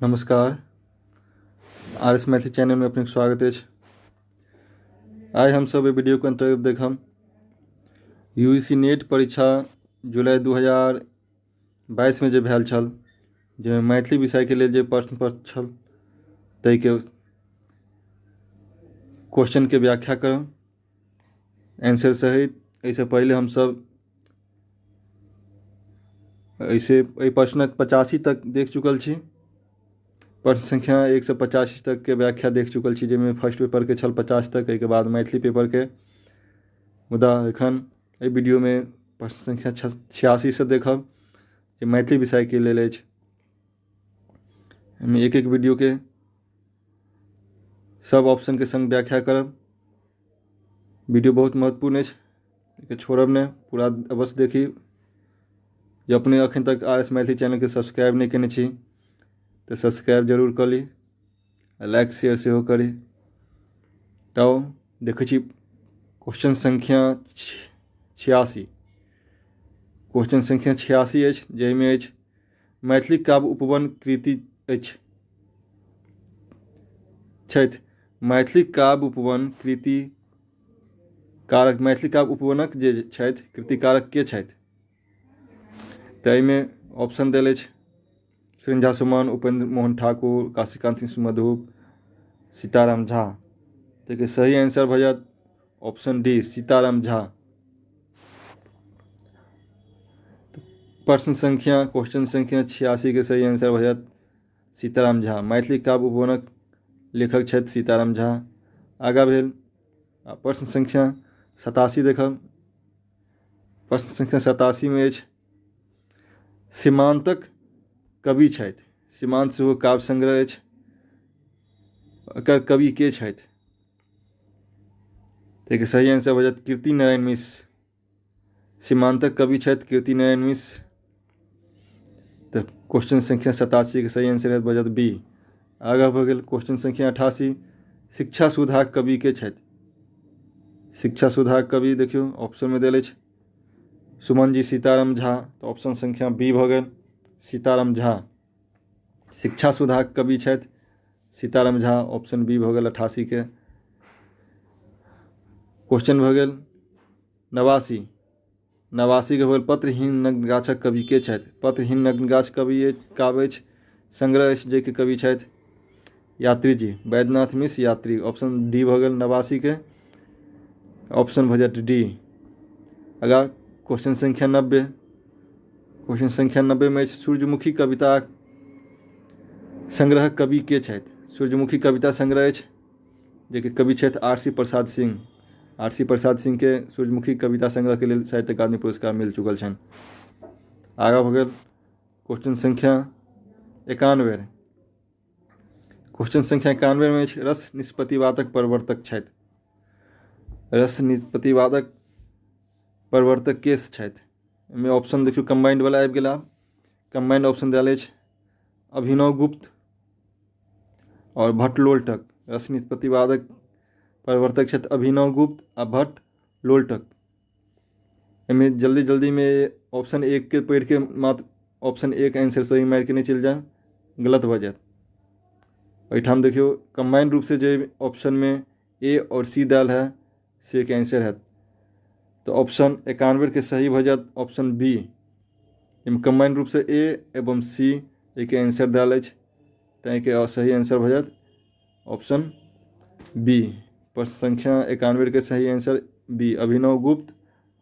नमस्कार, R S Maithili चैनलमे अपनेके स्वागत अछि। आइ हमसभ एहि वीडियोके अन्तर्गत देखब यू जी सी नेट परीक्षा जुलाई 2022मे जे भेल छल, जाहिमे मैथिली विषयके लेल जे प्रश्न पत्र छल ताहिके क्वेश्चनके व्याख्या करब आंसर सहित। एहिसँ पहिले हमसभ एहिसँ एहि प्रश्नक 85 तक देख चुकल छी। प्रश्न संख्या 185 तकके व्याख्या देख चुकल छी, जाहिमे फर्स्ट पेपरके छल 50 तक, एहिके बाद मैथिली पेपरके। मुदा एखन एहि वीडियोमे प्रश्न संख्या 86सँ देखब, जे मैथिली विषयके लेल अछि। एहिमे एक एक वीडियोके सब ऑप्शनके सङ्ग व्याख्या करब। वीडियो बहुत महत्वपूर्ण अछि, एहिके छोड़ब नहि, पूरा अवश्य देखी। जे अपने अखन तक आर एस मैथिली चैनलके सब्सक्राइब नहि केने छी तऽ सब्सक्राइब जरूर कऽ ली आ लाइक शेयर सेहो करी। तऽ देखै छी क्वेश्चन संख्या 86। क्वेश्चन संख्या 86 अछि, जाहिमे अछि मैथिली काव्य उपवन कृति अछि छथि। मैथिली काव्य उपवन कृति कारक, मैथिली काव्य उपवनक जे छथि कृतिकारक के छथि? तऽ एहिमे ऑप्शन देल अछि सुरेन्द्र झा सुमन, उपेन्द्र मोहन ठाकुर, काशीकान्त सिंह मधुप, सीताराम झा। ताहिके सही आंसर भऽ जायत ऑप्शन डी, सीताराम झा। प्रश्न संख्या क्वेश्चन संख्या 86के सही आंसर भऽ जायत सीताराम झा। मैथिली काव्य उपवनक लेखक छथि सीताराम झा। आगाँ भेल आ प्रश्न संख्या 87 देखब। प्रश्न संख्या 87मे अछि सीमान्तक कवि छथि। सीमान्त सेहो काव्य संग्रह अछि, एकर कवि के छथि? ताहिके सही आंसर भऽ जायत कीर्ति नारायण मिश्र। सीमान्तक कवि छथि कीर्ति नारायण मिश्र। तऽ क्वेश्चन संख्या 87के सही आंसर भऽ जायत बी। आगाँ भऽ गेल क्वेश्चन संख्या 88, शिक्षा सुधाक कवि के छथि? शिक्षा सुधाक कवि देखियौ ऑप्शनमे देल अछि सुमन जी, सीताराम झा। तऽ ऑप्शन संख्या बी भऽ गेल, सीताराम झा। शिक्षा सुधाक कवि छथि सीताराम झा, ऑप्शन बी भऽ गेल 88के। क्वेश्चन भऽ गेल 89। 89के भऽ गेल पत्रहीन नग्न गाछक कवि के छथि? पत्रहीन नग्न गाछ कवि काव्य अछि, संग्रह अछि, जाहिके कवि छथि यात्री जी, वैद्यनाथ मिश्र यात्री। ऑप्शन डी भऽ गेल 89के, ऑप्शन भऽ जायत डी। आगाँ क्वेश्चन संख्या 90। क्वेश्चन संख्या 90मे अछि सूर्यमुखी कविता संग्रह कवि के छथि? सूर्यमुखी कविता संग्रह अछि, जेकि कवि छथि R C Prasad Singh. R C Prasad सिंहके सूर्यमुखी कविता संग्रहके लेल साहित्य अकादमी पुरस्कार मिल चुकल छनि। आगाँ भऽ गेल क्वेश्चन संख्या 91। क्वेश्चन संख्या 91मे अछि रस निष्पत्तिवादक प्रवर्तक छथि। रस निष्पत्तिवादक प्रवर्तक के छथि? एहिमे ऑप्शन देखियौ कम्बाइंड वाला आबि गेल। आब कम्बाइंड ऑप्शन देल अछि अभिनव गुप्त आओर भट्ट लोल्टक। रस निष्पत्तिवादक प्रवर्तक छथि अभिनव गुप्त आ भट्ट लोल्टक। एहिमे जल्दी जल्दीमे ऑप्शन एकके पढ़िके मात्र ऑप्शन एक आंसर सही मारिके नहि चलि जायब, गलत भऽ जायत। एहिठाम देखियौ कम्बाइंड रूपसँ जे ऑप्शनमे ए आओर सी देल है से के आंसर हैत। तऽ ऑप्शन 91के सही भऽ जायत ऑप्शन बी। एहिमे कम्बाइंड रूपसँ ए एवं सी एहिके आंसर देल अछि, तैँ एहिके सही आंसर भऽ जायत ऑप्शन बी। प्रश्न संख्या 91के सही आंसर बी, अभिनव गुप्त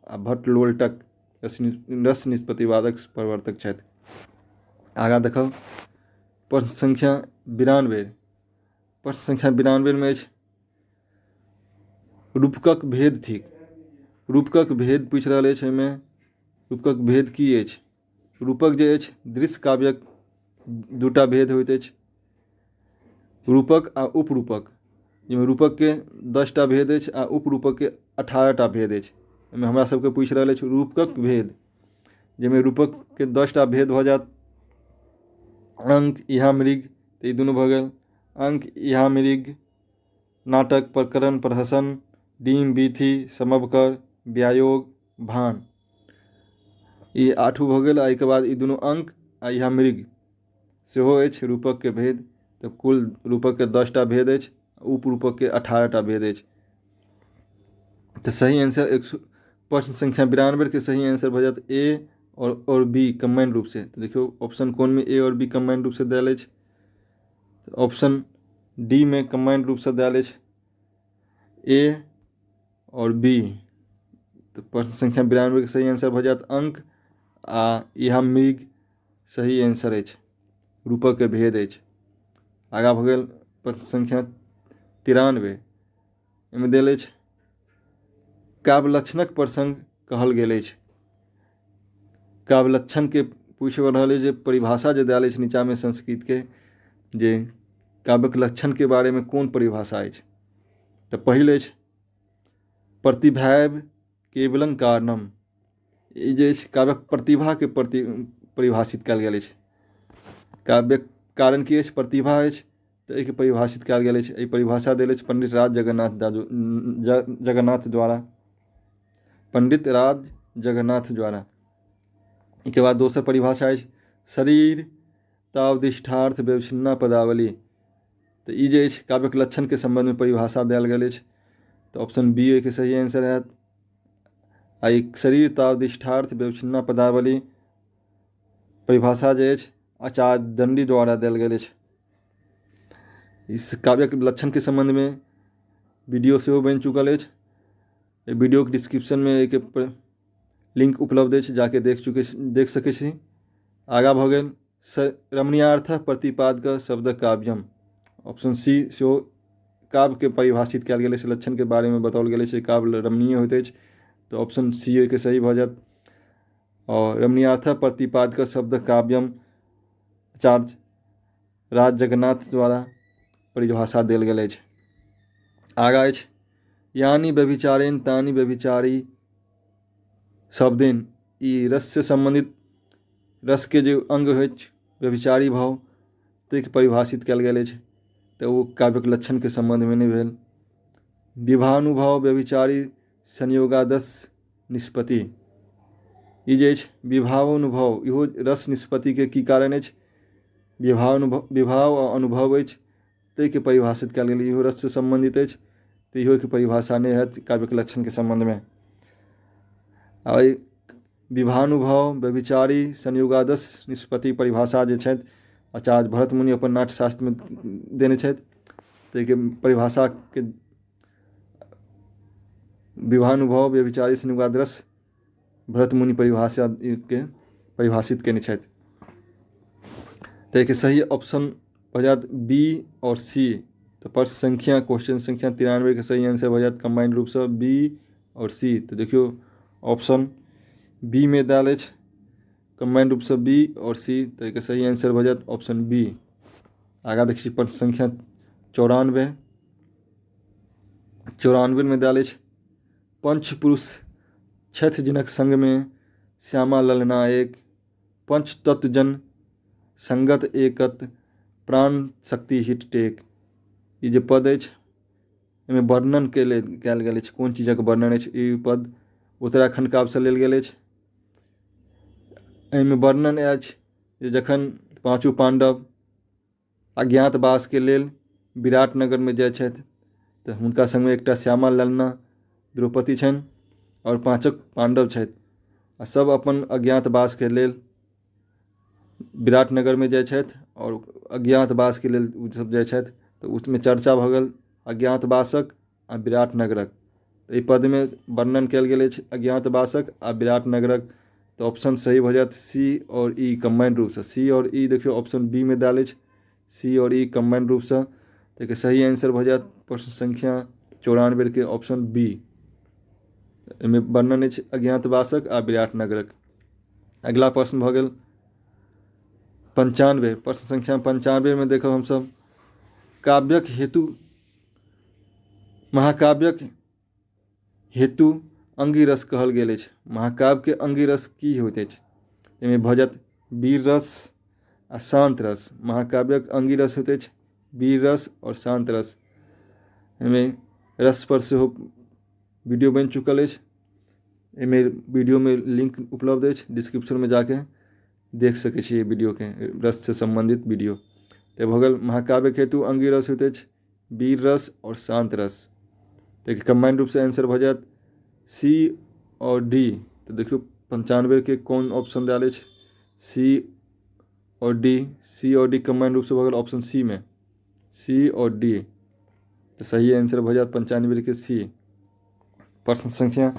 आ भट्ट लोल्टक रस निष्पत्तिवादक प्रवर्तक छथि। आगाँ देखब प्रश्न संख्या 92। प्रश्न संख्या 92मे अछि रूपकक भेद थिक। रूपकक भेद पूछि रहल अछि। एहिमे रूपकक भेद की अछि? रूपक जे अछि दृश्य काव्यक दूटा भेद होइत अछि, रूपक आ उपरूपक, जाहिमे रूपकके 10टा भेद अछि आ उपरूपकके 18टा भेद अछि। एहिमे हमरा सबके पूछि रहल अछि रूपकक भेद, जाहिमे रूपकके 10टा भेद भऽ जायत अंक, इहा मृग, तऽ ई दुनू भऽ गेल अंक, इहा मृग, नाटक, प्रकरण, प्रहसन, डीम, बीथी, समवकर, व्यायोग, भान, ई आठू भऽ गेल। आ एहिके बाद ई दुनू अंक आ इहा मृग सेहो अछि रूपकके भेद। तऽ कुल रूपकके 10टा भेद अछि, उपरूपकके 18टा भेद अछि। तऽ सही आंसर एक सौ प्रश्न संख्या 92 के सही आंसर भऽ जायत ए आओर बी कम्बाइंड रूपसँ। तऽ देखियौ ऑप्शन कोनमे ए आओर बी कम्बाइंड रूपसँ देल अछि। ऑप्शन डी मे कम्बाइंड रूपसँ देल अछि ए आओर बी। तऽ प्रश्न संख्या 92 के सही आंसर भऽ जायत अंक आ इएह मृग सही आंसर अछि, रूपकके भेद अछि। आगाँ भऽ गेल प्रश्न संख्या 93। एहिमे देल अछि काव्यलक्षणक प्रसंग कहल गेल अछि। काव्यलक्षणके पूछि रहल अछि जे परिभाषा जे देल अछि नीचाँमे संस्कृतके, जे काव्यक लक्षणके बारेमे कोन परिभाषा अछि। तऽ पहिल अछि प्रतिभैव केवलं कारणम। ई जे अछि काव्यक प्रतिभाके प्रति परिभाषित कयल गेल अछि। काव्यक कारण की अछि? प्रतिभा अछि, तऽ एहिके परिभाषित कयल गेल अछि। एहि परिभाषा देल अछि पंडित राज जगन्नाथ जगन्नाथ द्वारा, पंडित राज जगन्नाथ द्वारा। एहिके बाद दोसर परिभाषा अछि शरीर तावदिष्ठार्थ व्यवच्छिन्ना पदावली। तऽ ई जे अछि काव्यक लक्षणके सम्बन्धमे परिभाषा देल गेल अछि। तऽ ऑप्शन बी एहिके सही आंसर हैत। आ ई शरीर तावदिष्ठार्थ व्यवच्छिन्ना पदावली परिभाषा जे अछि आचार्य दण्डी द्वारा देल गेल अछि। इस काव्यक लक्षणके सम्बन्धमे वीडियो सेहो बनि चुकल अछि। एहि वीडियोके डिस्क्रिप्शनमे एहिके लिंक उपलब्ध अछि, जाके देख सकै छी। आगाँ भऽ गेल रमणीयार्थ प्रतिपादक शब्द काव्यम। ऑप्शन सी सेहो काव्यके परिभाषित कयल गेल अछि, लक्षणके बारेमे बताओल गेल अछि काव्य रमणीय होइत अछि। तऽ ऑप्शन सी एहिके सही भऽ जायत। आओर रमणीयार्थ प्रतिपादक शब्द काव्यम आचार्य राज जगन्नाथ द्वारा परिभाषा देल गेल अछि। आगाँ अछि यानि व्यभिचारेण तानि व्यभिचारी शब्देन। ई रससँ सम्बन्धित रसके जे अङ्ग होइत व्यभिचारी भाव ताहिके परिभाषित कयल गेल अछि। तऽ ओ काव्यक लक्षणके सम्बन्धमे नहि भेल। विभानुभव व्यभिचारी संयोगादश निष्पत्ति। ई जे अछि विभावानुभव, इहो रस निष्पत्तिके की कारण अछि? विभावानुभव, विभाव आ अनुभव अछि, ताहिके परिभाषित कयल गेल। इहो रससँ सम्बन्धित अछि, तऽ इहोके परिभाषा नहि हैत काव्यक लक्षणके सम्बन्धमे। आ ई विभानुभव व्यभिचारी संयोगादश निष्पत्ति परिभाषा जे छथि आचार्य भरत मुनि अपन नाट्यशास्त्रमे देने छथि, ताहिके परिभाषाके विभानुभव व्यभिचारी संयोगादश भरत मुनि परिभाषाके परिभाषित कयने छथि। ताहिके सही ऑप्शन भऽ जायत बी आओर सी। तऽ प्रश्न संख्या क्वेश्चन संख्या 93 के सही आंसर भऽ जायत कम्बाइंड रूपसँ बी आओर सी। तऽ देखियौ ऑप्शन बी मे देल अछि कम्बाइंड रूपसँ बी आओर सी, तऽ एहिके सही आंसर भऽ जायत ऑप्शन बी। आगाँ देखै छी प्रश्न संख्या 94। 94 मे देल अछि पंचपुरुष छथि जिनक संगमे श्यामा ललना एक, पंचतत्वजन संगत एकत प्राण शक्ति हिट टेक। ई जे पद अछि एहिमे वर्णन कयल गेल अछि, कोन चीजक वर्णन अछि। ई पद उत्तराखंड काव्यसँ लेल गेल अछि। एहिमे वर्णन अछि जे जखन पाँचू पाण्डव अज्ञातवासके लेल विराटनगरमे जाइ छथि तऽ हुनका सङ्गमे एकटा श्यामा ललना द्रौपदी छनि आओर पाँचक पाण्डव छथि, आ सब अपन अज्ञातवासके लेल विराटनगरमे जाइ छथि आओर अज्ञातवासके लेल ओसब जाइ छथि। तऽ उसमे चर्चा भऽ गेल अज्ञातवासक आ विराटनगरक। एहि पदमे वर्णन कयल गेल अछि अज्ञातवासक आ विराटनगरक। तऽ ऑप्शन सही भऽ जायत सी आओर ई कम्बाइंड रूपसँ। सी आओर ई देखियौ ऑप्शन बी मे देल अछि सी आओर ई कम्बाइंड रूपसँ। तऽ एहिके सही आंसर भऽ जायत प्रश्न संख्या 94 के ऑप्शन बी। एहिमे वर्णन अछि अज्ञातवासक आ विराटनगरक। अगिला प्रश्न भऽ गेल 95। प्रश्न संख्या 95 मे देखब हमसब काव्यक हेतु महाकाव्यक हेतु अंगीरस कहल गेल अछि। महाकाव्यके अंगीरस की होइत अछि? एहिमे भऽ जायत वीर रस आ शान्त रस। महाकाव्यक अंगीरस होइत अछि वीर रस आओर शान्त रस। एहिमे रस पर सेहो वीडियो बनि चुकल अछि, एहिमे वीडियोमे लिंक उपलब्ध अछि, डिस्क्रिप्शनमे जाके देख सकै छी एहि वीडियोके, रससँ सम्बन्धित वीडियो। तऽ भऽ गेल महाकाव्यके हेतु अंगी रस होइत अछि वीर रस आओर शान्त रस। तऽ कम्बाइंड रूपसँ आंसर भऽ जायत सी आओर डी। तऽ देखियौ 95के कोन ऑप्शन देल अछि, सी आओर डी। सी आओर डी कम्बाइंड रूपसँ भऽ गेल ऑप्शन सी मे, सी आओर डी। तऽ सही आंसर भऽ जायत 95के सी। प्रश्न संख्या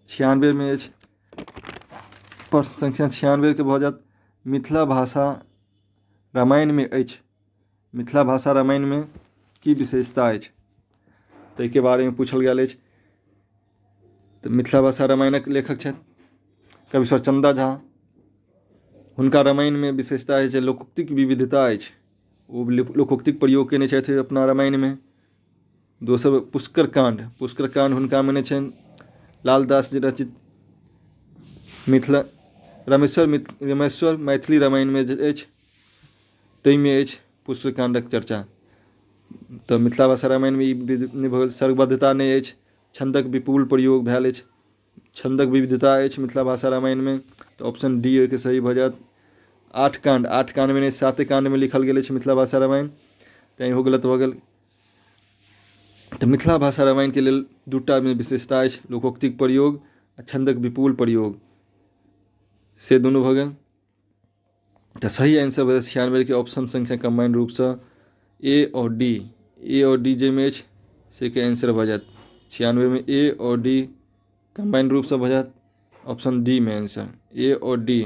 96मे अछि। प्रश्न संख्या 96के भऽ जायत मिथिला भाषा रामायणमे अछि। मिथिला भाषा रामायणमे की विशेषता अछि, ताहिके बारेमे पूछल गेल अछि। तऽ मिथिला भाषा रामायणक लेखक छथि कविश्वर चन्दा झा। हुनका रामायणमे विशेषता अछि जे लोकोक्तिक विविधता अछि, ओ लोकोक्तिक प्रयोग कयने छथि अपना रामायणमे। दोसर पुष्कर काण्ड, पुष्कर काण्ड हुनकामे नहि छनि। लालदास जी रचित मिथिला रमेश्वर रमेश्वर मैथिली रामायणमे जे अछि ताहिमे अछि पुष्कर काण्डक चर्चा। तऽ मिथिला भाषा रामायणमे ई नहि भऽ गेल, सर्गबद्धता नहि अछि, छन्दक विपुल प्रयोग भेल अछि, छन्दक विविधता अछि मिथिला भाषा रामायणमे। तऽ ऑप्शन डी ओहिके सही भऽ जायत। 8 काण्ड, 8 काण्डमे नहि 7 काण्डमे लिखल गेल अछि मिथिला भाषा रामायण, तैँ इहो गलत भऽ गेल। तऽ मिथिला भाषा रामायणके लेल दूटामे विशेषता अछि, लोकोक्तिक प्रयोग आ छन्दक विपुल प्रयोग, से दुनू भऽ गेल। तऽ सही आंसर भऽ जायत 96के ऑप्शन संख्या कम्बाइंड रूपसँ ए आओर डी। ए आओर डी जाहिमे अछि से के आंसर भऽ जायत 96मे ए आओर डी कम्बाइंड रूपसँ भऽ जायत ऑप्शन डी मे आंसर, ए आओर डी।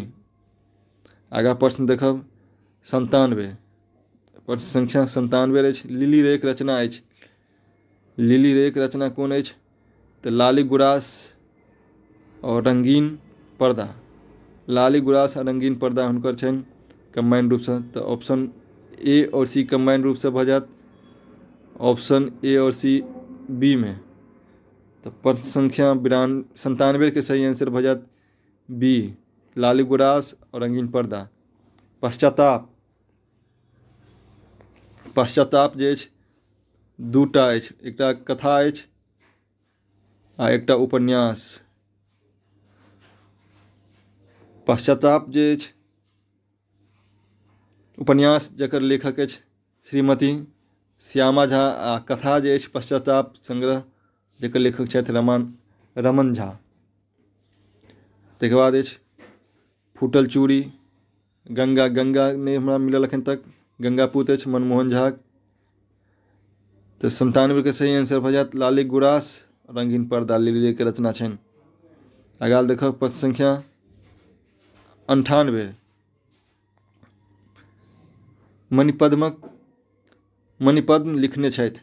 आगाँ प्रश्न देखब 97, प्रश्न संख्या 97 अछि। लिली रेक रचना अछि, लिली रेक रचना कोन अछि? तऽ लाली गुरास आओर रंगीन पर्दा, लाली गुरास आ रंगीन पर्दा हुनकर छनि कम्बाइंड रूपसँ। तऽ ऑप्शन ए आओर सी कम्बाइंड रूपसँ भऽ जायत ऑप्शन ए आओर सी बी मे। तऽ प्रश्न संख्या 97के सही आंसर भऽ जायत बी, लाली गुरास आओर रंगीन पर्दा। पश्चाताप, पश्चाताप जे अछि दूटा अछि, एकटा कथा अछि आ एकटा उपन्यास। पश्चाताप जे अछि उपन्यास जकर लेखक अछि श्रीमती श्यामा झा, आ कथा जे अछि पश्चाताप संग्रह जकर लेखक छथि रमन झा। ताहिके बाद अछि फूटल चूड़ी, गंगा, गंगा नहि हमरा मिलल एखन तक, गंगापूत अछि मनमोहन झा। तऽ 97के सही आंसर भऽ जायत लाली गुरास रंगीन पर्दा, लिली के रचना छनि। आगाँ देखब प्रश्न संख्या 98, मणिपद्म लिखने छथि,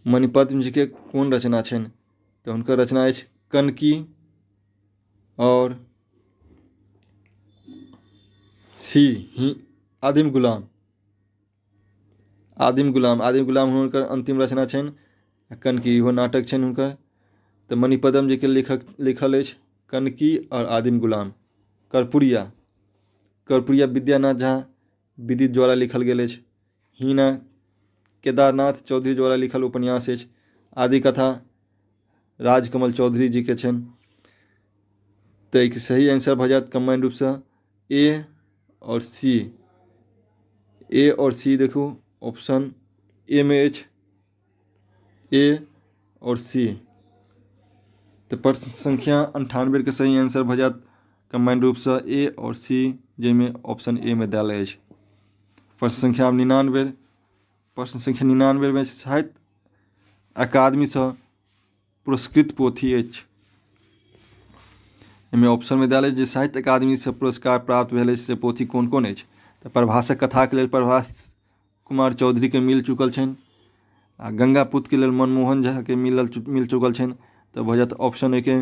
मणिपद्म जी के कोन रचना छनि? तऽ हुनकर रचना अछि कनकी और सी ही आदिम गुलाम, आदिम गुलाम, आदिम गुलाम हुनकर अंतिम रचना छनि। आ कनकी इहो नाटक छनि हुनकर। तऽ मणिपद्म जी के लिखल अछि कनकी और आदिम गुलाम। कर्पूरिया, कर्पूरिया विद्यानाथ झा विदित द्वारा लिखल गेल अछि। हीना केदारनाथ चौधरी द्वारा लिखल उपन्यास अछि। आदि कथा राजकमल चौधरी जी के छनि। तऽ एहिके सही आंसर भऽ जायत कम्बाइंड रूपसँ ए और सी। ए और सी देखू ऑप्शन ए मे अछि ए और सी। तऽ प्रश्न संख्या 98 के सही आंसर भऽ जायत कम्बाइंड रूपसँ ए और सी, जाहिमे ऑप्शन ए मे देल अछि। प्रश्न संख्या 99, प्रश्न संख्या 99 मे साहित्य अकादमीसँ पुरस्कृत पोथी अछि। एहिमे ऑप्शनमे देल अछि जे साहित्य अकादमीसँ पुरस्कार प्राप्त भेल अछि से पोथी कोन कोन अछि। तऽ प्रभासक कथाके लेल प्रभास कुमार चौधरीके मिल चुकल छनि, आ गंगापुतके लेल मनमोहन झाके मिल चुकल छनि। तऽ भऽ जायत ऑप्शन एके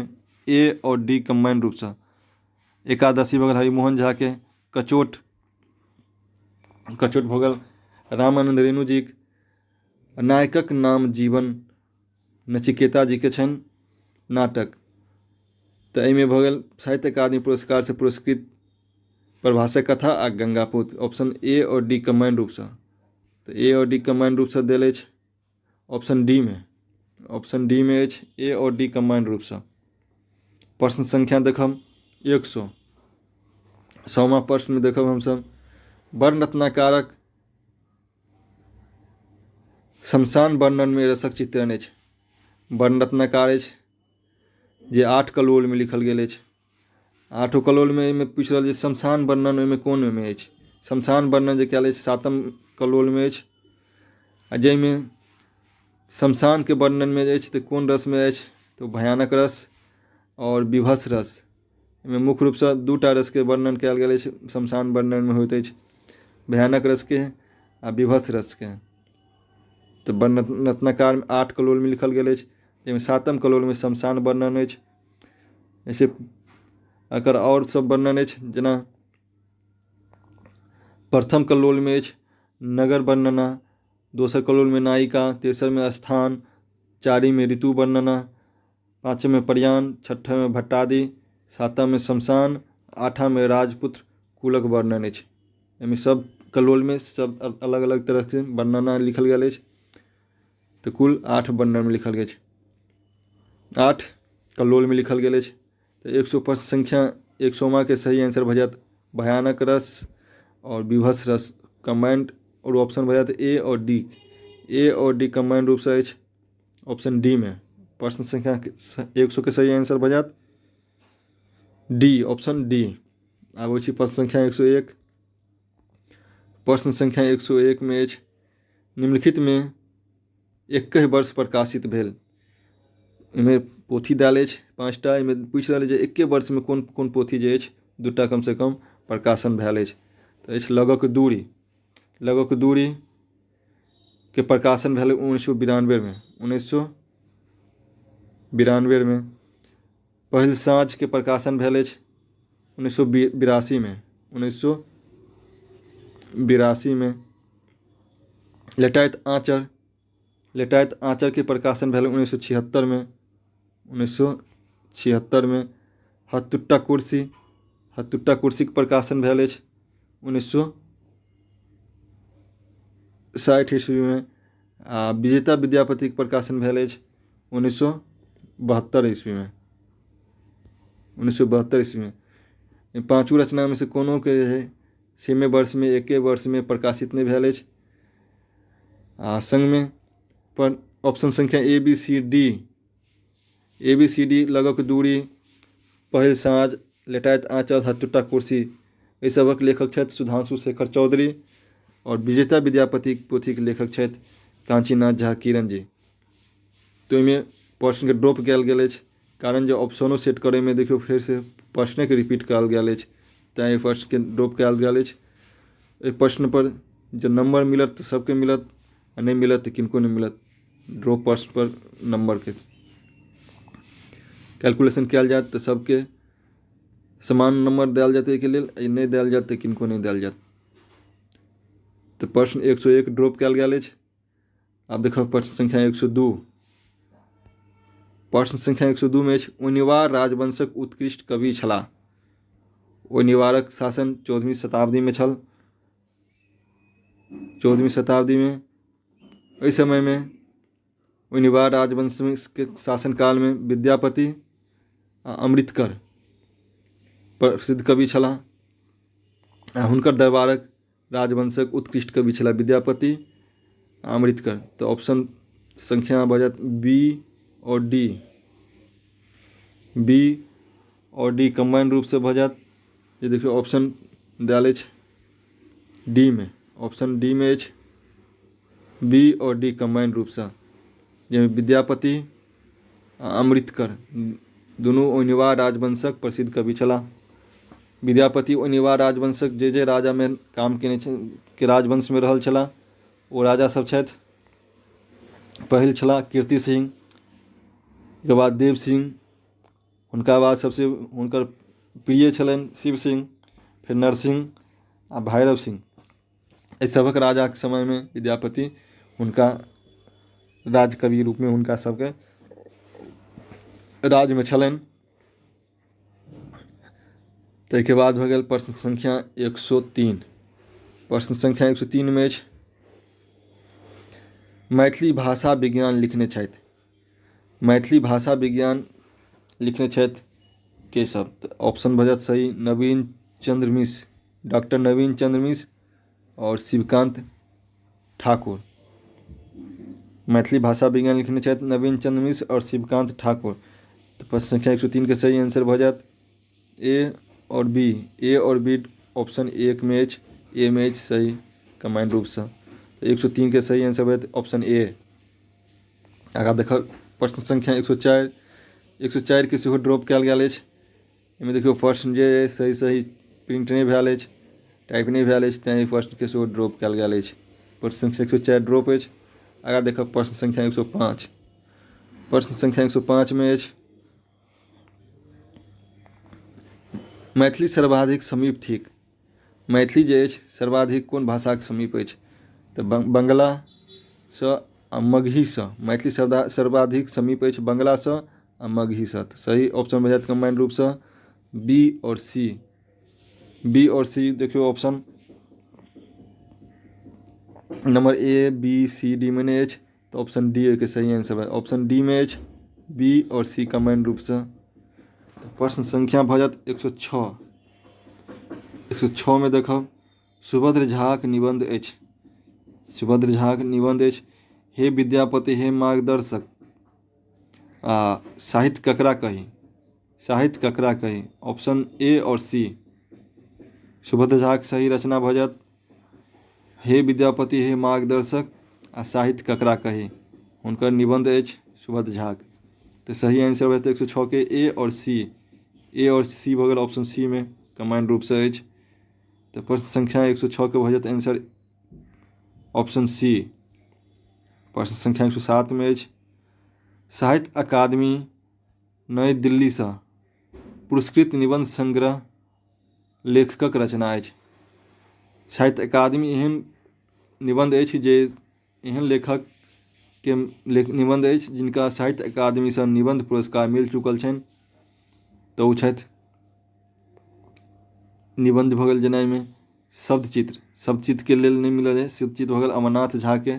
ए और डी कम्बाइंड रूपसँ। एकादशी भऽ गेल हरिमोहन झाके, कचोट, कचोट भऽ गेल रामानंद रेणुजीक, नायकक नाम जीवन नचिकेता जीके छनि नाटक। तऽ एहिमे भऽ गेल साहित्य अकादमी पुरस्कारसँ पुरस्कृत प्रभासक कथा आ गंगापुत, ऑप्शन ए और डी कम्बाइंड रूपसँ। तऽ ए और डी कम्बाइंड रूपसँ देल अछि ऑप्शन डी मे, ऑप्शन डी मे अछि ए और डी कम्बाइंड रूपसँ। प्रश्न संख्या देखब 100, सौमा प्रश्नमे देखब हमसभ वर्णरत्नाकारक शमशान वर्णनमे रसक चित्रण अछि। वर्णरत्नाकार अछि जे 8 कलोलमे लिखल गेल अछि। 8 कलोलमे एहिमे पूछि रहल जे शमशान वर्णन ओहिमे कोन ओहिमे अछि। शमशान वर्णन जे कयल अछि 7म कलोलमे अछि आ जाहिमे शमशानके वर्णनमे अछि तऽ कोन रसमे अछि तऽ भयानक रस आओर विभत्स रस। एहिमे मुख्य रूपसँ 2टा रसके वर्णन कयल गेल अछि। शमशान वर्णनमे होइत अछि भयानक रसके आ विभत्स रसके। तऽ वर्णरत्नाकार 8 कलोलमे लिखल गेल अछि, जाहिमे 7म कलोलमे शमशान वर्णन अछि। ऐसे एकर आओर सब वर्णन अछि, जेना प्रथम कलोलमे अछि नगर वर्णना, दोसर कलोलमे नायिका, तेसरमे स्थान, चारिममे ऋतु वर्णना, पाँचममे प्रयाण, छठममे भट्टादि, सातममे शमशान, आठममे राजपुत्र कुलक वर्णन अछि। एहिमे सब कलोलमे सब अलग अलग तरहके वर्णना लिखल गेल अछि। तऽ कुल 8 वर्णनमे लिखल गेल अछि, 8 कलोलमे लिखल गेल अछि। तऽ 100 प्रश्न संख्या 100वाँके सही आंसर भऽ जायत भयानक रस आओर विभत्स रस कम्बाइंड, आओर ऑप्शन भऽ जायत ए आओर डी। ए आओर डी कम्बाइंड रूपसँ अछि ऑप्शन डी मे। प्रश्न संख्या 100 के सही आंसर भऽ जायत डी, ऑप्शन डी। आबै छी प्रश्न संख्या 101। प्रश्न संख्या 101 मे अछि निम्नलिखितमे एकहि वर्ष प्रकाशित भेल। एहिमे पोथी देल अछि 5टा, एहिमे पूछि रहल अछि जे एके वर्षमे कोन कोन पोथी जे अछि 2टा कमसँ कम प्रकाशन भेल अछि। तऽ अछि लगक दूरी। लगक दूरी के प्रकाशन भेल 1992मे, 1992मे। पहिल साँझके प्रकाशन भेल अछि 1982मे, 1982मे। लेटाइत आँचर, लेटाइत आँचरके प्रकाशन भेल 1976मे, 1976मे। हथटुट्टा कुर्सी, हथटुट्टा कुर्सीके प्रकाशन भेल अछि 1960 ईस्वीमे। आ विजेता विद्यापतिके प्रकाशन भेल अछि 1972 ईस्वीमे, 1972 ईस्वीमे। पाँचू रचनामे से कोनोके जे सेमे वर्षमे एके वर्षमे प्रकाशित नहि भेल अछि। आ सङ्गमे पर ऑप्शन संख्या A B C D, A B C D लगक दूरी, पहिल साँझ, लेटाइत आँचल, हथटुट्टा कुर्सी, एहि सभक लेखक छथि सुधांशु शेखर चौधरी आओर विजेता विद्यापति पोथीके लेखक छथि काञ्चीनाथ झा किरण जी। तऽ ओहिमे प्रश्नके ड्रॉप कयल गेल अछि, कारण जे ऑप्शनो सेट करैमे देखियौ फेरसँ प्रश्नेके रिपीट कयल गेल अछि, तैँ एहि प्रश्नके ड्रॉप कयल गेल अछि। एहि प्रश्नपर जे नम्बर मिलत तऽ सबके मिलत आ नहि मिलत तऽ किनको नहि मिलत। ड्रॉप प्रश्नपर नम्बरके कैलकुलेशन कयल जायत तऽ सबके समान नम्बर देल जायत एहिके लेल, आ नहि देल जायत तऽ किनको नहि देल जायत। तऽ प्रश्न 101 ड्रॉप कयल गेल अछि। आब देखब प्रश्न संख्या 102। प्रश्न संख्या 102 मे अछि ओनिवार राजवंशक उत्कृष्ट कवि छलाह। ओनिवारक शासन 14वीं शताब्दीमे छल। 14वीं शताब्दीमे एहि समयमे ओनिवार राजवंशके शासनकालमे विद्यापति आ अमृतकर प्रसिद्ध कवि छलाह आ हुनकर दरबारक राजवंशक उत्कृष्ट कवि छलाह विद्यापति आ अमृतकर। तऽ ऑप्शन संख्या भऽ जायत बी और डी, बी और डी कम्बाइंड रूपसँ भऽ जायत। जे देखियौ ऑप्शन देल अछि डी मे, ऑप्शन डी मे अछि बी और डी कम्बाइंड रूपसँ, जाहिमे विद्यापति आ अमृतकर दुनू ओइनिवार राजवंशक प्रसिद्ध कवि छलाह। विद्यापति ओइनिवार राजवंशक जे जे राजामे काम केने के राजवंशमे रहल छलाह ओ राजा सब छथि। पहिल छलाह कीर्ति सिंह, ओहिके बाद देव सिंह, हुनका बाद सबसे हुनकर प्रिय छलनि शिव सिंह, फेर नरसिंह आ भैरव सिंह। एहि सभक राजाके समयमे विद्यापति हुनका राजकवि रूपमे हुनका सबके राज्यमे छलनि। ताहिके बाद भऽ गेल प्रश्न संख्या 103। प्रश्न संख्या 103 मे अछि मैथिली भाषा विज्ञान लिखने छथि। मैथिली भाषा विज्ञान लिखने छथि के सब? तऽ ऑप्शन भऽ जायत सही नवीन चंद्र मिश्र, डॉक्टर नवीन चंद्र मिश्र आओर शिवकांत ठाकुर। मैथिली भाषा विज्ञान लिखने छथि नवीन चंद्र मिश्र आओर शिवकांत ठाकुर। तऽ प्रश्न संख्या 103 के सही आंसर भऽ जायत ए आओर बी। ए आओर बी ऑप्शन 1 मे अछि, ए मे अछि सही कम्बाइंड रूपसँ। तऽ 103 के सही आंसर भऽ जायत ऑप्शन ए। आगाँ देखब प्रश्न संख्या 104। 104 के सेहो ड्रॉप कयल गेल अछि। एहिमे देखियौ प्रश्न जे सही सही प्रिंट नहि भेल अछि, टाइप नहि भेल अछि, तेँ एहि प्रश्नके सेहो ड्रॉप कयल गेल अछि। प्रश्न संख्या 104 ड्रॉप अछि। आगाँ देखब प्रश्न संख्या 105। प्रश्न संख्या 105 मे अछि मैथिली सर्वाधिक समीप थिक। मैथिली जे अछि सर्वाधिक कोन भाषाके समीप अछि? तऽ बंगलासँ आ मगहीसँ। मैथिली सर्वाधिक समीप अछि बंगलासँ आ मगहीसँ। तऽ सही ऑप्शन भऽ जायत कम्बाइंड रूपसँ बी आओर सी। बी आओर सी। देखियौ option number A B C D मे नहि अछि, तऽ ऑप्शन डी एहिके सही आंसर भऽ ऑप्शन डी मे अछि बी आओर सी कम्बाइंड रूपसँ। तऽ प्रश्न संख्या भऽ जायत 106। 106 मे देखब सुभद्र झाक निबन्ध अछि। सुभद्र झाक निबन्ध अछि हे विद्यापति हे मार्गदर्शक आ साहित्य ककरा कही। साहित्य ककरा कही, ऑप्शन ए आओर सी। सुभद्र झाक सही रचना भऽ जायत हे विद्यापति हे मार्गदर्शक आ साहित्य ककरा कही, हुनकर निबन्ध अछि सुभद्र झाक। तऽ सही आंसर भऽ जेतै 106 के ए आओर सी। ए आओर सी भऽ गेल ऑप्शन सी मे कम्बाइंड रूपसँ अछि। तऽ प्रश्न संख्या 106 के भऽ जायत आंसर ऑप्शन सी। प्रश्न संख्या 107 मे अछि साहित्य अकादमी नई दिल्लीसँ पुरस्कृत निबन्ध संग्रह लेखकक रचना अछि। साहित्य अकादमी एहन निबन्ध अछि जे एहन लेखकके निबन्ध अछि जिनका साहित्य अकादमीसँ निबन्ध पुरस्कार मिल चुकल छनि, तऽ ओ छथि निबन्ध भऽ गेल जेना एहिमे शब्दचित्र। शब्दचित्रके लेल नहि मिलल अछि, शब्दचित्र भऽ गेल अमरनाथ झाके।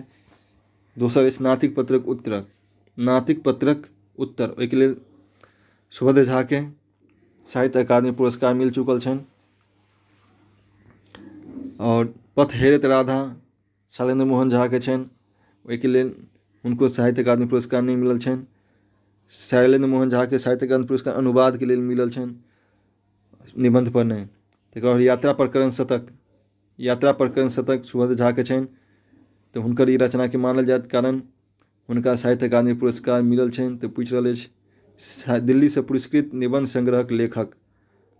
दोसर अछि नातिक पत्रक उत्तर। नातिक पत्रक उत्तर ओहिके लेल सुभद्र झाके साहित्य अकादमी पुरस्कार मिल चुकल छनि। आओर पथ हेरैत राधा शैलेन्द्र मोहन झाके छनि, ओहिके लेल हुनको साहित्य अकादमी पुरस्कार नहि मिलल छनि। शैलेन्द्र मोहन झाके साहित्य अकादमी पुरस्कार अनुवादके लेल मिलल छनि, निबन्ध पर नहि। तकर बाद यात्रा प्रकरण शतक। यात्रा प्रकरण शतक सुभद्र झाके छनि, तऽ हुनकर ई रचनाके मानल जायत कारण हुनका साहित्य अकादमी पुरस्कार मिलल छनि। तऽ पूछि रहल अछि दिल्लीसँ पुरस्कृत निबन्ध संग्रहक लेखक,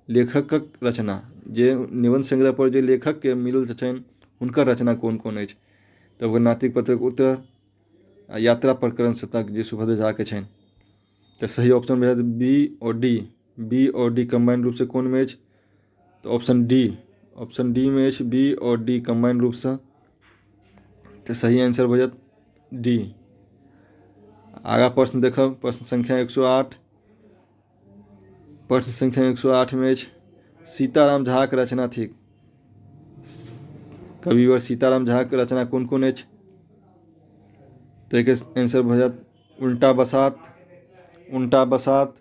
लेखकक रचना जे निबन्ध संग्रह पर जे लेखकके मिलल छनि हुनकर रचना कोन कोन अछि? तऽ ओकर नातिक पत्रक उत्तर आ यात्रा प्रकरण शतक जे सुभद्र झाके छनि। तऽ सही ऑप्शन भऽ जायत बी आओर डी। बी आओर डी कम्बाइंड रूपसँ कोनमे अछि? तऽ ऑप्शन डी। ऑप्शन डी मे अछि बी आओर डी कम्बाइंड रूपसँ। तऽ सही आंसर भऽ जायत डी। आगाँ प्रश्न देखब प्रश्न संख्या 108। प्रश्न संख्या 108 मे अछि सीताराम झाक रचना थिक। कविवर सीताराम झाक रचना कोन कोन अछि? तऽ एहिके आंसर भऽ जायत उल्टा बसात, उल्टा बसात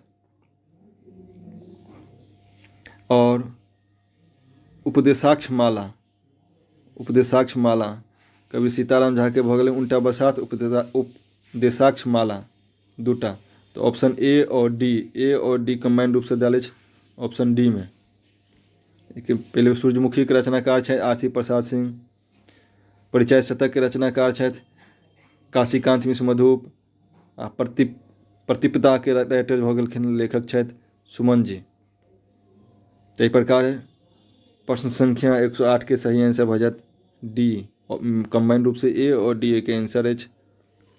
आओर उपदेशाक्ष माला। उपदेशाक्ष माला कवि सीताराम झाके भऽ गेलै उल्टा बसात, उपदेशाक्ष माला दूटा। तऽ ऑप्शन ए आओर डी, ए आओर डी कम्बाइंड रूपसँ देल अछि ऑप्शन डी मे। पहिले सूर्यमुखीके रचनाकार छथि आरसी प्रसाद सिंह, परिचय शतकके रचनाकार छथि काशीकान्त मिश्र मधुप आ प्रतिपदाके राइटर भऽ गेलखिन, लेखक छथि सुमन जी। ताहि प्रकारे प्रश्न संख्या 108 के सही आंसर भऽ जायत डी। कम्बाइंड रूपसँ ए आओर डी के आंसर अछि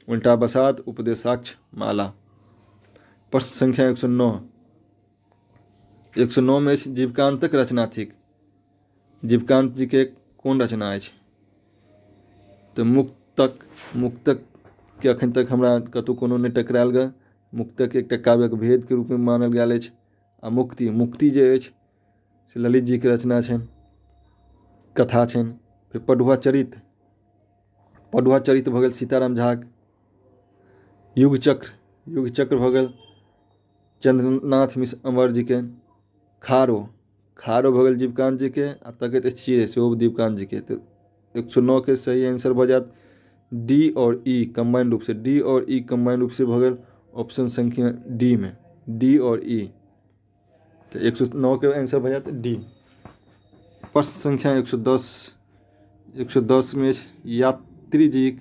उल्टा बसात, उपदेशाक्ष माला। प्रश्न संख्या 109। 109 मे अछि जीवकान्तक रचना थिक। जीवकान्त जी के कोन रचना अछि? तऽ मुक्तक। मुक्तक के अखन तक हमरा कतहु कोनो नहि टकरायल गऽ। मुक्तक एकटा काव्यक भेदके रूपमे मानल गेल अछि। आ मुक्ति, मुक्ति जे अछि से ललित जीके रचना छनि, कथा छनि। फेर पढ़ुआ चरित, पढ़ुआ चरित भऽ गेल सीताराम झाक। युगचक्र, युगचक्र भऽ गेल चंद्रनाथ मिश्र अमर जीके। खारो, खारो भऽ गेल जीवकान्त जीके आ तकैत अछि चिड़ै सेहो जीवकान्त जीके। तऽ 109 के सही आंसर भऽ जायत डी आओर ई कम्बाइंड रूपसँ, डी आओर ई कम्बाइंड रूपसँ भऽ गेल ऑप्शन संख्या डी मे, डी आओर ई। तऽ 109 के आंसर भऽ जायत डी। प्रश्न संख्या 110, 110 मे अछि यात्रीजीक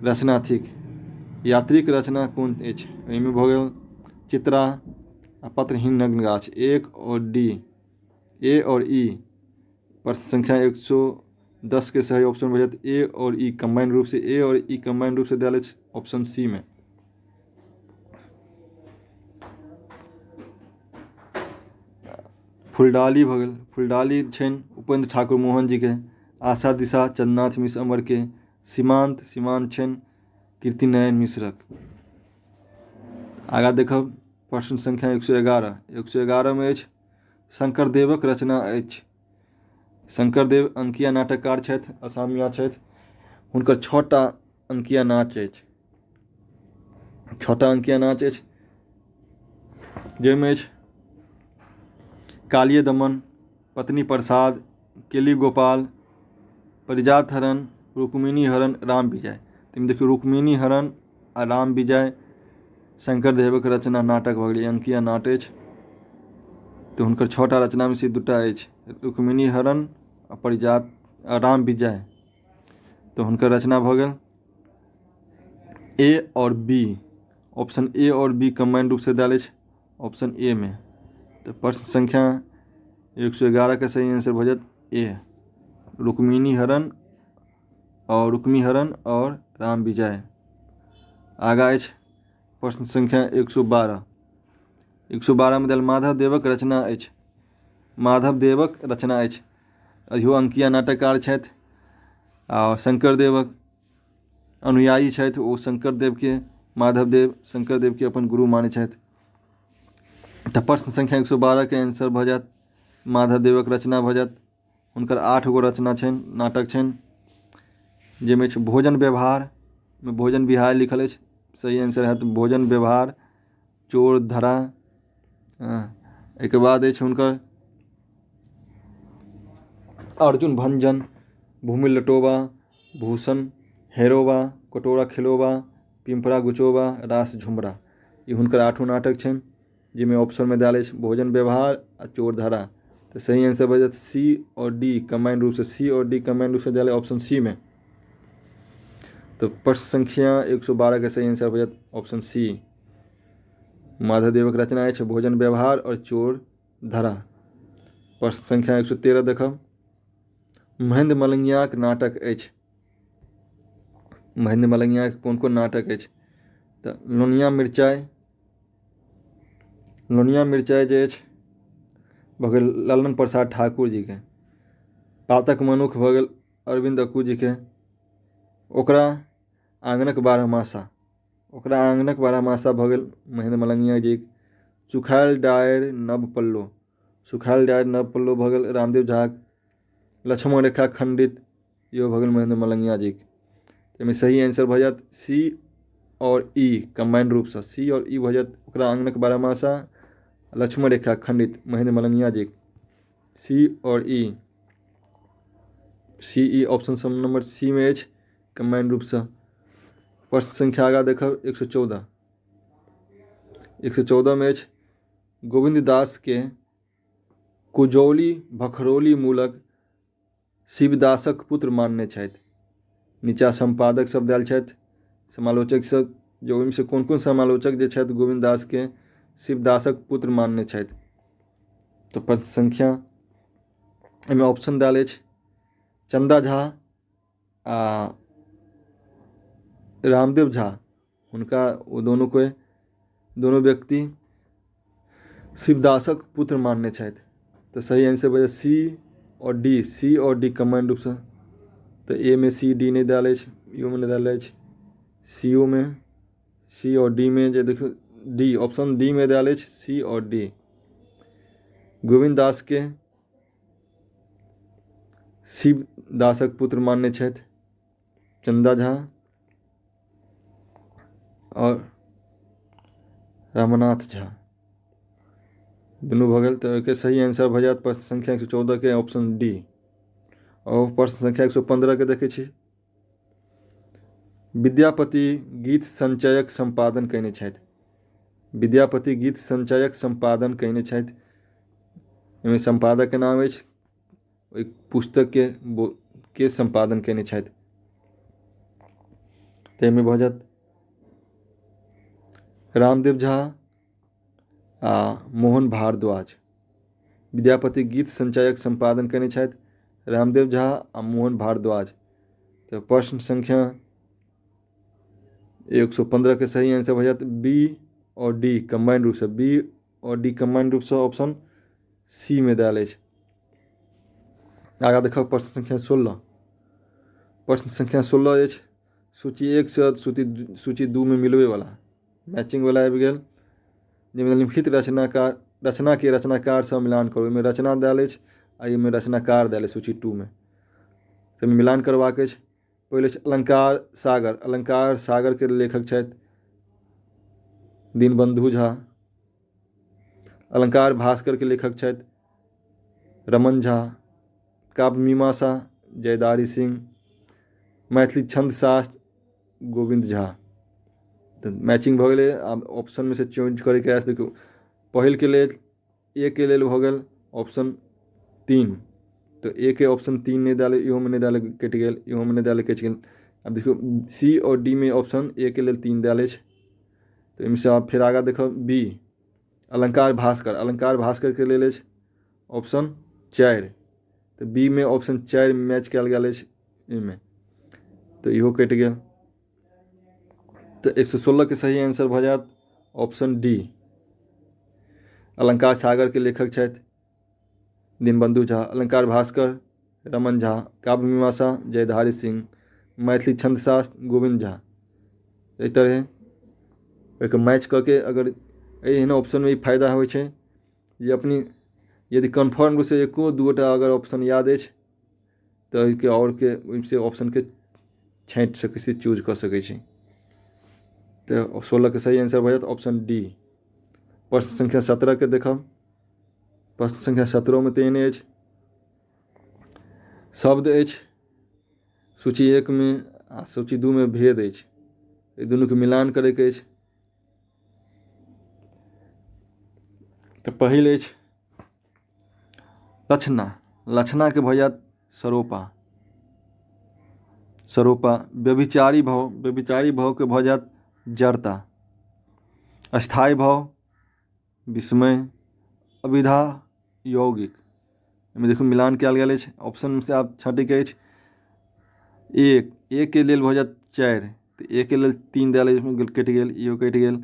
रचना थिक। यात्रीक रचना कोन अछि? एहिमे भऽ गेल चित्रा आ पत्रहीन नग्न गाछ, 1 और डी, ए और ई। प्रश्न संख्या 110 के सही ऑप्शन भऽ जायत ए और ई कम्बाइंड रूप से, ए और ई कम्बाइंड रूप से देल अछि ऑप्शन सी मे। फुलडाली भऽ गेल, फुलडाली छनि उपेन्द्र ठाकुर मोहन जीके, आशा दिशा चन्द्रनाथ मिश्र अमरके, सीमान्त, सीमान्त छनि कीर्ति नारायण मिश्रक। आगाँ देखब प्रश्न संख्या 111, 111 मे अछि शंकरदेवक रचना अछि। शंकरदेव अंकिया नाटककार छथि, असामिया छथि, हुनकर 6टा अंकिया नाच अछि, 6टा अंकिया नाच अछि जाहिमे अछि कालिय दमन, पत्नी प्रसाद, केली गोपाल, परिजात हरण, रुक्मिणी हरण, राम विजय। तऽ देखियौ रुक्मिणी हरण आ राम विजय शंकरदेवक रचना नाटक भऽ गेलै, अंकिया नाट अछि। तऽ हुनकर 6टा रचनामे से 2टा अछि, रुक्मिणी हरण आ परिजात आ राम विजय। तऽ हुनकर रचना भऽ गेल ए और बी, ऑप्शन ए और बी कम्बाइंड रूपसँ देल अछि ऑप्शन ए मे। तऽ प्रश्न संख्या 111 के सही आंसर भऽ जायत ए, रुक्मिणी हरण और रुक्मी हरण और राम विजय। आगाँ अछि प्रश्न संख्या 112, 112 मे देल माधव देवक रचना अछि, माधव देवक रचना अछि, इहो अंकिया नाटककार छथि आ शंकरदेवक अनुयायी छथि, ओ शंकरदेवके, माधवदेव शंकरदेवके अपन गुरु मानै छथि। तऽ प्रश्न संख्या 112 के आंसर भऽ जायत माधवदेवक रचना भऽ जायत। हुनकर 8 गो रचना छनि, नाटक छनि, जाहिमे अछि भोजन व्यवहार, भोजन विहार लिखल अछि, सही आंसर हैत भोजन व्यवहार, चोर धरा। एहिके बाद अछि हुनकर अर्जुन भंजन, भूमि लटोबा, भूषण हेरोबा, कटोरा खिलोबा, पिम्परा गुचोबा, रास झुमरा। ई हुनकर 8 नाटक छनि, जाहिमे ऑप्शनमे देल अछि भोजन व्यवहार आ चोर धरा। तऽ सही आंसर भऽ जायत सी और डी कम्बाइंड रूपसँ, सी और डी कम्बाइंड रूपसँ देल ऑप्शन सी मे। तऽ प्रश्न संख्या 112 के सही आंसर भऽ जायत ऑप्शन सी। माधवदेवक रचना अछि भोजन व्यवहार और चोर धरा। प्रश्न संख्या 113 देखब, महेंद्र मलंगियाक नाटक अछि। महेंद्र मलंगियाक कोन कोन नाटक अछि? तऽ लोनिया मिरचाइ, लोनिया मिरचाइ जे अछि भऽ गेल ललन प्रसाद ठाकुर जीके, पातक मनुख भऽ गेल अरविन्द अक्कू जीके, ओकरा आङ्गनक बारहमासा, ओकरा आङ्गनक बारहमासा भऽ गेल महेंद्र मलंगिया जी, सुखायल डारि नव पल्लो, सुखायल डारि नव पल्लो भऽ गेल रामदेव झाक, लक्ष्मण रेखा खंडित इहो भऽ गेल महेंद्र मलंगिया जीके। एहिमे सही आंसर भऽ जायत सी और ई कम्बाइंड रूपसँ, सी और ई भऽ जायत ओकरा आङ्गनक बारहमासा, लक्ष्मण रेखा खंडित महेंद्र मलंगिया जी, सी और ई, सी ई ऑप्शन सब नंबर सी मे अछि कम्बाइंड रूपसँ। प्रश्न संख्या आगाँ देखब 114, 114 मे अछि गोविन्द दास के कुजौली भखरौली मूलक शिवदासक पुत्र मानने छथि। नीचा सम्पादक सब देल छथि, समालोचक सब, जे ओहिमे से कोन कोन समालोचक जे छथि गोविन्द दास के शिवदासक पुत्र मानने छथि। तऽ प्रश्न संख्या एहिमे ऑप्शन देल अछि चंदा झा आ रामदेव झा, हुनका ओ दोनों के दोनों व्यक्ति शिवदासक पुत्र मानने छथि। तऽ सही आंसर भऽ जायत सी और डी, सी और डी कम्बाइंड रूपसँ। तऽ ए मे सी डी नहि देल अछि, इहोमे नहि देल अछि, सी ओ मे सी और डी मे जे देखियौ डी ऑप्शन डी मे देल अछि सी और डी। गोविन्द दास के शिवदासक पुत्र मानने छथि चंदा झा और रमानाथ झा। दुनू भऽ गेल। तऽ ओहिके सही आंसर भऽ जायत प्रश्न संख्या 114 के ऑप्शन डी। आओर प्रश्न संख्या 115 के देखै छी। विद्यापति गीत संचयक सम्पादन कयने छथि। विद्यापति गीत संचयक सम्पादन कयने छथि। एहिमे सम्पादकके नाम अछि, ओहि पुस्तकके के सम्पादन कयने छथि। ताहिमे भऽ जायत रामदेव झा आ मोहन भारद्वाज। विद्यापति गीत संचयक सम्पादन कयने छथि रामदेव झा आ मोहन भारद्वाज। तऽ प्रश्न संख्या 115 के सही आंसर भऽ जायत बी आओर डी कम्बाइंड रूपसँ। बी आओर डी कम्बाइंड रूपसँ ऑप्शन सी मे देल अछि। आगाँ देखब प्रश्न संख्या 16। प्रश्न संख्या 16 अछि सूची 1 से सूची 2 मे मिलबैवला मैचिंगवला आबि गेल, जाहिमे निम्नलिखित रचनाकार रचनाके रचनाकारसँ मिलान करू। ओहिमे रचना देल अछि आ एहिमे रचनाकार देल अछि सूची 2 मे। तऽ मिलान करबाक अछि। पहिल अछि अलंकार सागर। अलंकार सागरके लेखक छथि दीनबंधु झा। अलंकार भास्करके लेखक छथि रमण झा। काव्य मीमांसा जयदारी सिंह। मैथिली छंद शास्त्र गोविन्द झा। तऽ मैचिंग भऽ गेलै। आब ऑप्शनमे से चूज करैके अछि। देखियौ पहिलके लेल ए के लेल भऽ गेल ऑप्शन 3, तऽ ए के ऑप्शन 3 नहि देल, इहोमे नहि देल, कटि गेल, इहोमे नहि देल, कटि गेल। आब देखियौ सी आओर डी मे ऑप्शन ए के लेल 3 देल अछि। तऽ एहिमे आब फेर आगाँ देखब बी अलंकार भास्कर। अलंकार भास्करके लेल अछि ऑप्शन 4, तऽ बी मे ऑप्शन 4 मैच कयल गेल अछि एहिमे, तऽ इहो कटि गेल। तऽ 116 के सही आंसर भऽ जायत ऑप्शन डी। अलंकार सागरके लेखक छथि दीनबंधु झा। अलंकार भास्कर रमण झा। काव्य मीमांसा जयधारी सिंह। मैथिली छंदशास्त्र गोविन्द झा। एहि तरहे ओहिके मैच कऽ के अगर एहन ऑप्शनमे ई फायदा होइ छै जे अपने यदि कन्फर्म रूपसँ एको दूटा अगर ऑप्शन याद अछि तऽ ओहिके आओरके ओहिसँ ऑप्शनके छाँटि सकै छी, चूज कऽ सकै छी। तऽ 16 के सही आंसर भऽ जायत ऑप्शन डी। प्रश्न संख्या 17 के देखब। प्रश्न संख्या 17 मे तऽ एहने अछि, शब्द अछि सूची 1 मे आ सूची 2 मे भेद अछि, एहि दुनूके मिलान करैके अछि। तऽ पहिल अछि लक्षणा। लक्षणाके भऽ जायत सरोपा। सरोपा। व्यभिचारी भाव, व्यभिचारी भावके भऽ जायत जड़ता। अस्थायी भाव विस्मय। अभिधा यौगिक। एहिमे देखू मिलान कयल गेल अछि, ऑप्शन से आब छँटैके अछि। एक, एक के लेल भऽ जायत 4, तऽ एक के लेल 3 देल अछि, कटि गेल, इहो कटि गेल।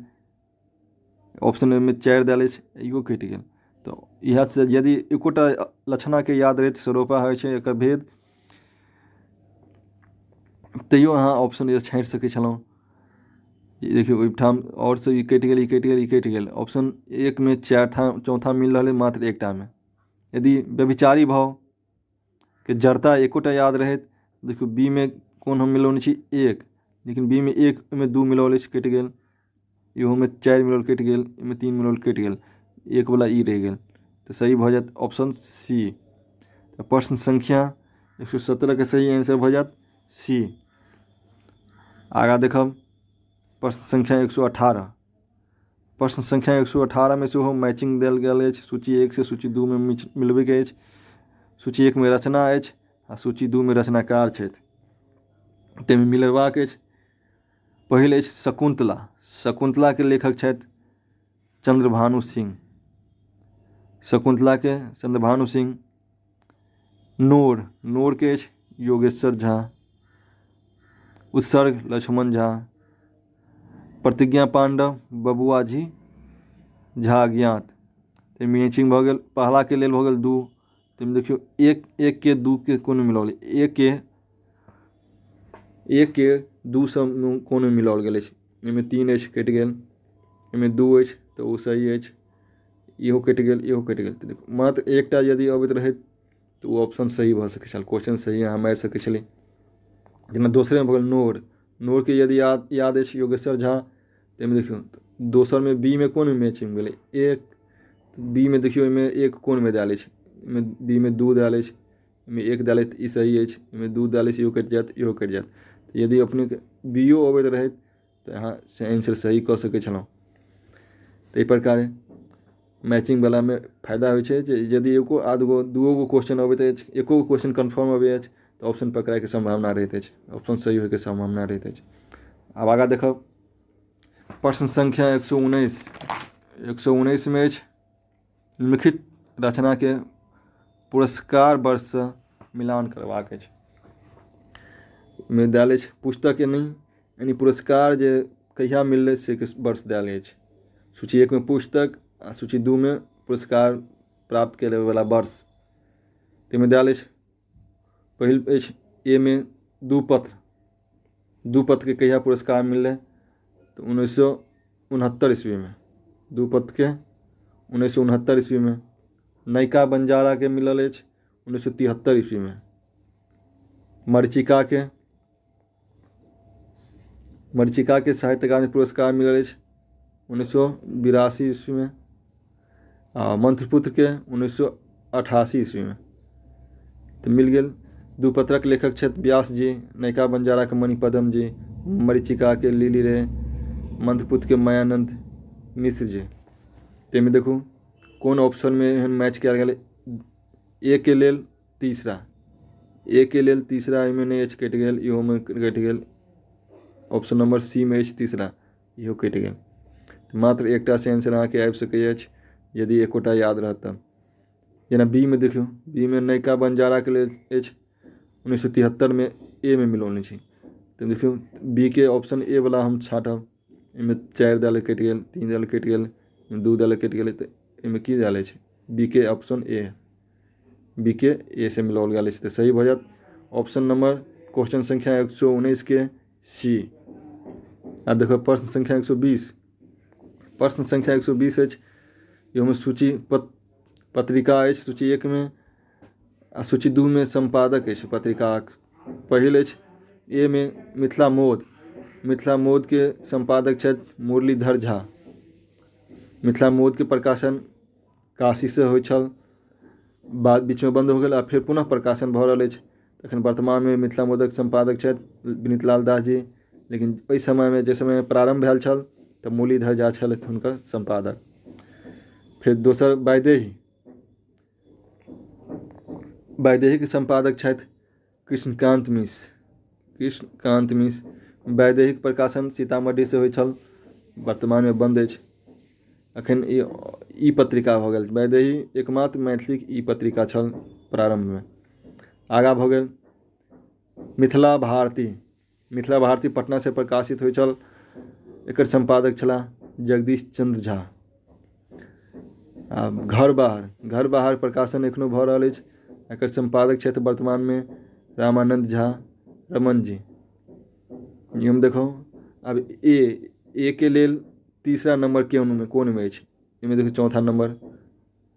ऑप्शन एहिमे 4 देल अछि, इहो कटि गेल। तऽ इएह से यदि एकोटा लक्षणाके याद रहैत सरोपा होइ छै एकर भेद, तैयो अहाँ ऑप्शन ए छाँटि सकै छलहुँ। देखियौ ओहिठाम आओर से ई कटि गेल, ई कटि गेल, ई कटि गेल। ऑप्शन 1 मे 4 ठाम चौथा मिल रहल अइ मात्र एकटामे। यदि व्यभिचारी भाव के जड़ता एकोटा याद रहैत, देखियौ बी मे कोन हम मिलौने छी 1, लेकिन बी मे 1 मे 2 मिलौल अछि, कटि गेल। इहोमे 4 मिलौल कटि गेल, एहिमे 3 मिलौल कटि गेल, 1 वाला ई रहि गेल। तऽ सही भऽ जायत ऑप्शन सी। तऽ प्रश्न संख्या 117 के सही आंसर भऽ जायत सी। आगाँ देखब प्रश्न संख्या 118। प्रश्न संख्या 118 मे सेहो मैचिंग देल गेल अछि, सूची 1 से सूची 2 मे मिलबैके अछि। सूची 1 मे रचना अछि आ सूची 2 मे रचनाकार छथि, ताहिमे मिलेबाक अछि। पहिल अछि शकुन्तला। शकुन्तलाके लेखक छथि चंद्रभानु सिंह। शकुन्तलाके चंद्रभानु सिंह। नोर, नोरके अछि योगेश्वर झा। उत्सर्ग लक्ष्मण झा। प्रतिज्ञा पांडव बबुआजी झा ज्ञात। तऽ मैचिंग भऽ गेल। पहलाके लेल भऽ गेल 2, ताहिमे देखियौ 1 1 के 2 के कोनो मिलाओल, 1 के 1 के 2 सँ कोनो मिलाओल गेल अछि। एहिमे 3 अछि, कटि गेल। एहिमे 2 अछि तऽ ओ सही अछि, इहो कटि गेल, इहो कटि गेल। तऽ देखू मात्र एकटा यदि अबैत रहैत तऽ ओ ऑप्शन सही भऽ सकै छल, क्वेश्चन सही अहाँ मारि सकै छलियै। जेना दोसरेमे भऽ गेल नोर। नोरके यदि याद अछि योगेश्वर झा, ताहिमे देखियौ दोसरमे बी मे कोन मैचिंग भेलै, 1 बी मे देखियौ एहिमे 1 कोनमे देल अछि, एहिमे बी मे 2 देल अछि, एहिमे 1 देल अछि, ई सही अछि। एहिमे 2 देल अछि, इहो कटि जायत, इहो कटि जायत। यदि अपनेके बीओ अबैत रहैत तऽ अहाँ से आंसर सही कऽ सकै छलहुँ। तऽ एहि प्रकारे मैचिंगवलामे फायदा होइ छै जे यदि एको आधगो दूओ गो क्वेश्चन अबैत अछि, एको गो क्वेश्चन कन्फर्म अबैत अछि तऽ ऑप्शन पकड़ाइके सम्भावना रहैत अछि, ऑप्शन सही होइके सम्भावना रहैत अछि। आब आगाँ देखब प्रश्न संख्या 119। 119 मे अछि निम्नलिखित रचनाके पुरस्कार वर्षसँ मिलान करबाक अछि। मे देल अछि पुस्तक नहि, यानी पुरस्कार जे कहिया मिललै से वर्ष देल अछि। सूची 1 मे पुस्तक आ सूची 2 मे पुरस्कार प्राप्त करैवला वर्ष। ताहिमे देल अछि पहिल अछि ए मे 2 पत्र, 2 पत्रके कहिया पुरस्कार मिललै तऽ 1969 ईस्वीमे, 2 पत्रके 1969 ईस्वीमे। नयिका बंजाराके मिलल अछि 1973 ईस्वीमे। मरीचिकाके साहित्य अकादमी पुरस्कार मिलल अछि 1982 ईस्वीमे आ मंत्रपुत्रके 1988 ईस्वीमे। तऽ मिल गेल। 2 पत्रक लेखक छथि व्यास जी, नयिका बंजाराके मणिपद्म जी, मरीचिकाके लिली रे, मंत्रपुत्रके मायानंद मिश्र जी। ताहिमे देखू कोन ऑप्शनमे एहन मैच कयल गेल। ए के लेल तीसरा, ए के लेल तीसरा एहिमे नहि अछि, कटि गेल, इहोमे कटि गेल। ऑप्शन नंबर सी मे अछि तीसरा, इहो कटि गेल। मात्र एकटा से आंसर अहाँके आबि सकैत अछि यदि एकोटा याद रहत तऽ। जेना बी मे देखियौ, बी मे नयिका बंजाराके लेल अछि 1973 मे, ए मे मिलौने छै। तऽ देखियौ बी के ऑप्शन ए वला हम छाँटब, एहिमे 4 देल कटि गेल, 3 देल कटि गेल, 2 देल कटि गेलै, तऽ एहिमे की देल अछि बी के ऑप्शन ए, बी के ए से मिलाओल गेल अछि तऽ सही भऽ जायत ऑप्शन नंबर क्वेश्चन संख्या 119 के सी। आ देखो प्रश्न संख्या 120, प्रश्न संख्या 120 अछि, इहोमे सूची पत्रिका अछि सूची 1 मे आ सूची 2 मे सम्पादक अछि पत्रिकाक। पहिल अछि ए मे मिथिला मोद, मिथिला मोद के सम्पादक छथि मुरलीधर झा। मिथिला मोद के प्रकाशन काशीसँ होइ छल, बाद बीचमे बन्द हो गेल आ फेर पुनः प्रकाशन भऽ रहल अछि। एखन वर्तमानमे मिथिला मोदक सम्पादक छथि विनीत लाल दास जी, लेकिन ओहि समयमे जाहि समयमे प्रारम्भ भेल छल तऽ मुरलीधर झा छलथि हुनकर सम्पादक। फेर दोसर वैदेही, वैदेहीके सम्पादक छथि कृष्णकान्त मिश्र, कृष्णकान्त मिश्र। वैदेहीक प्रकाशन सीतामढ़ीसँ होइ छल, वर्तमानमे बन्द अछि। अखन ई पत्रिका भऽ गेल वैदेही, एकमात्र मैथिलीक ई पत्रिका छल प्रारम्भमे। आगाँ भऽ गेल मिथिला भारती, मिथिला भारती पटनासँ प्रकाशित होइ छल, एकर सम्पादक छलाह जगदीश चंद्र झा। आ घर बाहर, घर बाहर प्रकाशन एखनो भऽ रहल अछि, एकर सम्पादक छथि वर्तमानमे रामानंद झा रमन जी। हम देखो आब ए, ए के लेल तीसरा नंबर कोनमे कोनमे अछि, एहिमे देखियौ चौथा नंबर,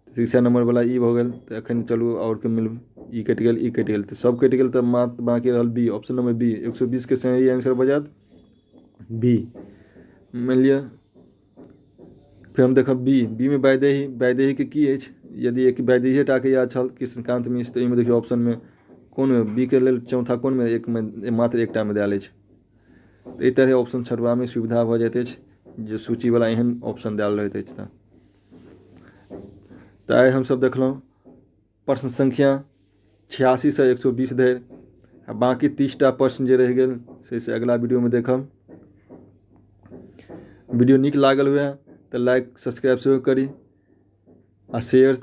तीसरा नंबर वाला ई भऽ गेल। तऽ एखन चलू आओर के मिल, ई कटि गेल, ई कटि गेल, तऽ सब कटि गेल, तऽ मात्र बाँकी रहल बी, ऑप्शन नंबर बी। 120 के सही आंसर भऽ जायत बी। मानि लिअ फेर हम देखब बी, बी मे वैदेही, वैदेहीके की अछि, यदि एक वैदेहिए टाके याद छल कृष्णकान्त मिश्र, तऽ एहिमे देखियौ ऑप्शनमे कोन बी के लेल चौथा कोनमे एकमे मात्र एकटामे देल अछि। तऽ एहि तरहे ऑप्शन छँटबामे सुविधा भऽ जाइत अछि जे सूचीवला एहन ऑप्शन देल रहैत अछि। तऽ आइ हमसभ देखलहुँ प्रश्न संख्या 86 से 120 धरि, आ बाँकी 30टा प्रश्न जे रहि गेल से अगिला वीडियोमे देखब। वीडियो नीक लागल हुए तऽ लाइक सब्सक्राइब सेहो करी आ शेयर